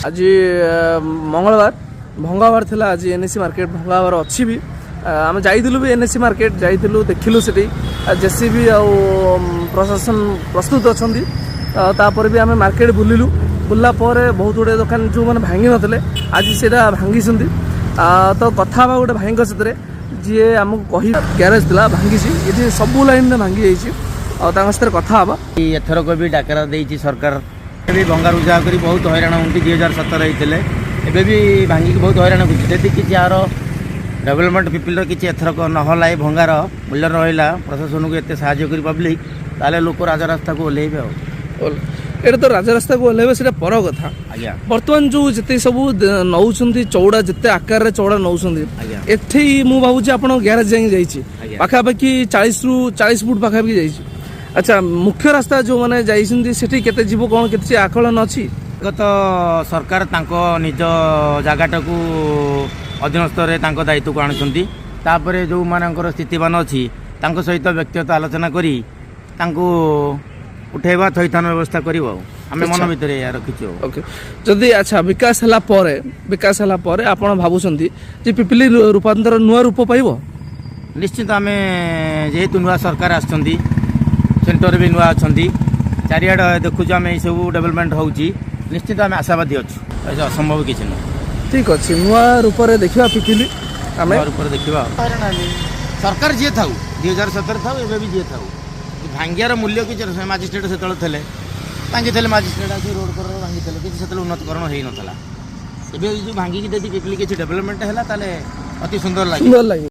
ଆଜି ମଙ୍ଗଳବାର ଭଙ୍ଗା ହେବାର ଥିଲା। ଆଜି ଏନ୍ଏସି ମାର୍କେଟ ଭଙ୍ଗା ହେବାର ଅଛି ବି। ଆମେ ଯାଇଥିଲୁ ବି, ଏନ୍ଏସି ମାର୍କେଟ ଯାଇଥିଲୁ, ଦେଖିଲୁ ସେଠି ଜେସିବି ଆଉ ପ୍ରଶାସନ ପ୍ରସ୍ତୁତ ଅଛନ୍ତି। ତାପରେ ବି ଆମେ ମାର୍କେଟ ବୁଲିଲୁ। ବୁଲିଲା ପରେ ବହୁତ ଗୁଡ଼ିଏ ଦୋକାନ ଯେଉଁମାନେ ଭାଙ୍ଗି ନଥିଲେ, ଆଜି ସେଇଟା ଭାଙ୍ଗିଛନ୍ତି। ତ କଥା ହେବା ଗୋଟେ ଭାଇଙ୍କ ସାଥିରେ, ଯିଏ ଆମକୁ କହି ଗ୍ୟାରେଜ ଥିଲା, ଭାଙ୍ଗିଛି। ଏଠି ସବୁ ଲାଇନରେ ଭାଙ୍ଗି ଯାଇଛି ଆଉ ତାଙ୍କ ସାଥିରେ କଥା ହେବା। ଏଥରକ ବି ଡାକରା ଦେଇଛି ସରକାର ବି ଭଙ୍ଗାରୁଜା କରି ବହୁତ ହଇରାଣ ହୁଅନ୍ତି। 2017 ହେଇଥିଲେ, ଏବେ ବି ଭାଙ୍ଗିକି ବହୁତ ହଇରାଣ ହେଉଛି। ଯଦି କିଛି ଆର ଡେଭଲପମେଣ୍ଟ ପିପିଲିର କିଛି ଏଥରକ ନହେଲା, ଏ ଭଙ୍ଗାର ମୂଲ୍ୟ ରହିଲା, ପ୍ରଶାସନକୁ ଏତେ ସାହାଯ୍ୟ କରି ପବ୍ଲିକ, ତାହେଲେ ଲୋକ ରାଜରାସ୍ତାକୁ ଓହ୍ଲେଇବେ ଆଉ। ଏଇଟା ତ ରାଜରାସ୍ତାକୁ ଓହ୍ଲେଇବେ, ସେଇଟା ପର କଥା। ବର୍ତ୍ତମାନ ଯୋଉ ଯେତେ ସବୁ ନଉଛନ୍ତି ଚଉଡ଼ା, ଯେତେ ଆକାରରେ ଚଉଡ଼ା ନଉଛନ୍ତି, ଏଠି ମୁଁ ଭାବୁଛି ଆପଣ ଗ୍ୟାରେଜ ଯାଇ ଯାଇଛି, ପାଖାପାଖି 40ରୁ 40 ଫୁଟ ପାଖାପାଖି ଯାଇଛି। ଆଚ୍ଛା, ମୁଖ୍ୟ ରାସ୍ତା ଯୋଉମାନେ ଯାଇଛନ୍ତି, ସେଠି କେତେ ଯିବ, କ'ଣ କେତେ ଆକଳନ ଅଛି? ଗତ ସରକାର ତାଙ୍କ ନିଜ ଜାଗାଟାକୁ ଅଧୀନସ୍ଥରେ ତାଙ୍କ ଦାୟିତ୍ୱକୁ ଆଣୁଛନ୍ତି। ତାପରେ ଯେଉଁମାନଙ୍କର ସ୍ଥିତିବାନ ଅଛି, ତାଙ୍କ ସହିତ ବ୍ୟକ୍ତିଗତ ଆଲୋଚନା କରି ତାଙ୍କୁ ଉଠେଇବା, ଥଇଥାନ ବ୍ୟବସ୍ଥା କରିବ। ଆଉ ଆମେ ମନ ଭିତରେ ଏହା ରଖିଛୁ ଆଉ। ଓକେ, ଯଦି ଆଚ୍ଛା, ବିକାଶ ହେଲା ପରେ ଆପଣ ଭାବୁଛନ୍ତି ଯେ ପିପିଲି ରୂପାନ୍ତର, ନୂଆ ରୂପ ପାଇବ? ନିଶ୍ଚିତ। ଆମେ ଯେହେତୁ ନୂଆ ସରକାର ଆସିଛନ୍ତି, ସେଣ୍ଟର ବି ନୂଆ ଅଛନ୍ତି, ଚାରିଆଡ଼େ ଦେଖୁଛୁ ଆମେ ଏଇସବୁ ଡେଭଲପମେଣ୍ଟ ହେଉଛି, ନିଶ୍ଚିତ ଆମେ ଆଶାବାଦୀ ଅଛୁ। ଏ ଅସମ୍ଭବ କିଛି ନୁହଁ। ଠିକ ଅଛି, ନୂଆ ରୂପରେ ଦେଖିବା ପିପିଲି ଆମେ। ନୂଆ ରୂପରେ ଦେଖିବା ଆଉ। ସରକାର ଯିଏ ଥାଉ, 2017 ଥାଉ, ଏବେ ବି ଯିଏ ଥାଉ, ଭାଙ୍ଗିବାର ମୂଲ୍ୟ କିଛି। ମାଜିଷ୍ଟ୍ରେଟ୍ ସେତେବେଳେ ଥିଲେ, ଭାଙ୍ଗିଥିଲେ। ମାଜିଷ୍ଟ୍ରେଟ୍ ଆସି ରୋଡ଼ କଡ଼ରେ ଭାଙ୍ଗିଥିଲେ, କିଛି ସେତେବେଳେ ଉନ୍ନତକରଣ ହେଇନଥିଲା। ଏବେ ଏଇ ଯେଉଁ ଭାଙ୍ଗିକି ଯଦି ପିପିଲି କିଛି ଡେଭଲପମେଣ୍ଟ ହେଲା, ତାହେଲେ ଅତି ସୁନ୍ଦର ଲାଗିବ। ସୁନ୍ଦର ଲାଗିବ।